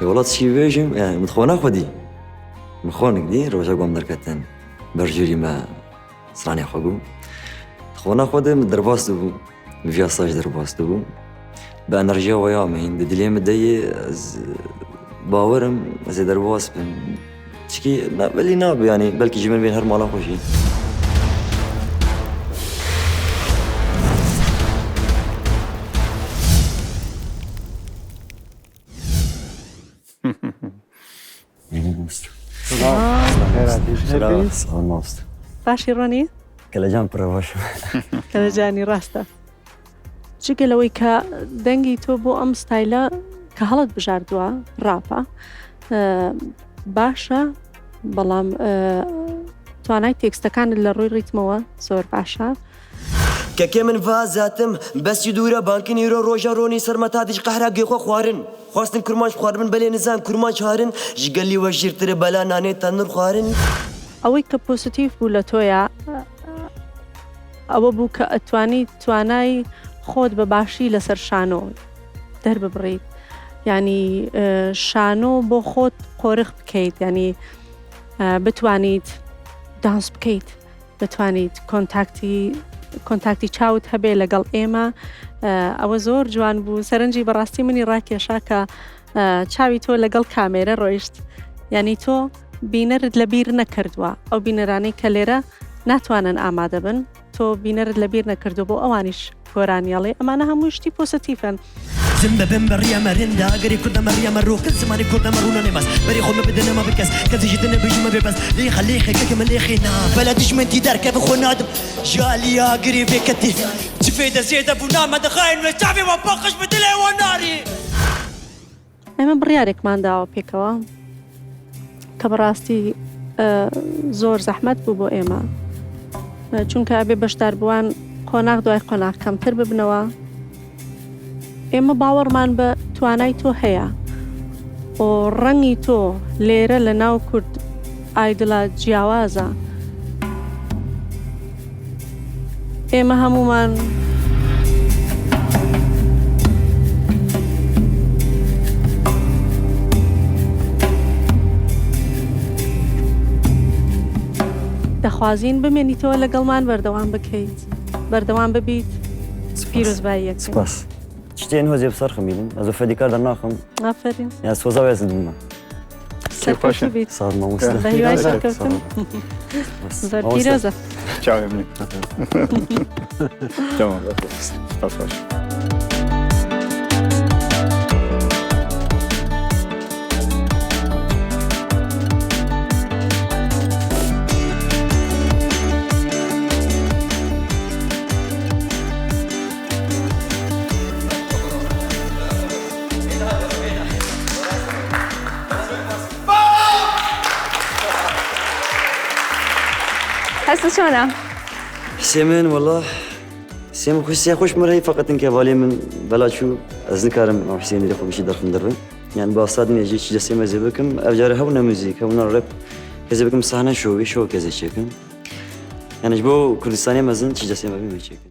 وەڵا چی بێژم یانی من خۆ ناخۆدی من خۆنک دی ڕۆژە گۆم دەرکەتن بەرژووری مە سرانێ خۆ بوو خۆ ناخۆدێ من دەرباس بوو ڤیا ساش دەرباس بوو بە ئەنەرژیاوە یا مهین دلێ من دەیێ باوەرم ئەزێ دەرباس بم چکی بەلی نابێ ینی بەلکی ji من بێن هەر ماڵە خۆشی. باشی ڕۆنی کەلەجان پڕە باش کەلەجانی ڕاستە جگە لەوەی کە دەنگی تۆ بۆ ئەم ستایلە کە هەڵت بژاردووە ڕاپە باشە بەڵام توانای تێکستەکانت لە ڕووی ڕیتمەوە زۆر باشە. کەکێ من ڤا زاتم بەس چی دوورە بانکی نیرۆ ڕۆژە ڕۆنی سەرمە تا دیج قەهرا گێ خۆ خوارن خواستن کورمانج خواربن بەلێ نزان کورمانج هارن ژ گەلی وە ژیرترە بەلا نانێ تەنور خوارن. ئەوەی کە پۆسیتیڤ بوو لە تۆیا ئەوە بوو کە ئەتوانی توانای خۆت بە باشی لەسەر شانۆ دەرببڕیت یعنی شانۆ بۆ خۆت قۆرخ بکەیت یعنی بتوانیت دانس بکەیت بتوانیت کۆنتاکتی کۆنتاکتی چاوت هەبێ لەگەڵ ئێمە ئەوە زۆر جوان بوو سەرنجی بەڕاستی منی ڕاکێشا کە چاوی تۆ لەگەڵ کامێرە ڕۆیشت یعنی تۆ بینەرت لە بیر نەکردووە ئەو بینەرانەی کە لێرە ناتوانن ئامادە بن تۆ بینەرت لە بیر نەکردو بۆ ئەوانیش گۆرانیەڵێ ئەمانە هەموو شتی پۆسەتیفن. زم ببم بە ڕیە مەرن دا گەری کوردە مە ڕیە مە ڕوو کەس زمانی کوردە مە ڕوونە نێمەس بەری خۆ مە بدە نەما بکەس کەس ژی دنە بژی مە بێ بەس لێخە لێخێ کەکە مە لێخێ نا بەلا دژمن دیدار کە بخۆ نادم ژالی ئاگری ڤێ کەتی چ فێدە زێدە بوو نامە دەخاین وێ چاوێ وە پەخش بە دلێ وە ناری. ئێمە بڕیارێکمان داوە پێکەوە کە بەڕاستی زۆر زەحمەت بوو بۆ ئێمە چونکە ئەبێ بەشداربووان قۆناغ دوای قۆناغ کەمتر ببنەوە ئێمە باوەڕمان بە توانای تۆ هەیە و ڕەنگی تۆ لێرە لە ناو کورد ئایدڵا جیاوازە ئێمە هەموومان دەخوازین بمێنیتەوە لەگەڵمان بەردەوام بکەیت بەردەوام ببیت پیرۆزباییەکەی. سپاس. شتێن هۆزێ بسەر خمینم ئەزۆ فەدیکار دەرناخم ئافەرین یا سۆزا وێز دمە سەرکەوتوو بیت ساز مامۆستا بە هیوای سەرکەوتن زۆر پیرۆزە چاوێ منی تمام سپاس باش. هەستت چۆنە؟ حسێ من وەڵا حسێ من خوش سێ خوش مرەی فقط کە والێ من بەلا چوو ئەز نکارم ئەو حسێنی لە خۆ بشی دەرخم دەربن یان با ساد نێژی چی دەسێ مەزێ بکەم ئەو جارە هەو نە موزیک هەو نە ڕێپ کەزێ بکەم ساحنە شۆوی شۆ کەزێ چێکم یانش بۆ کوردستانی مەزن چی دەسێ مەبی مەچێکم.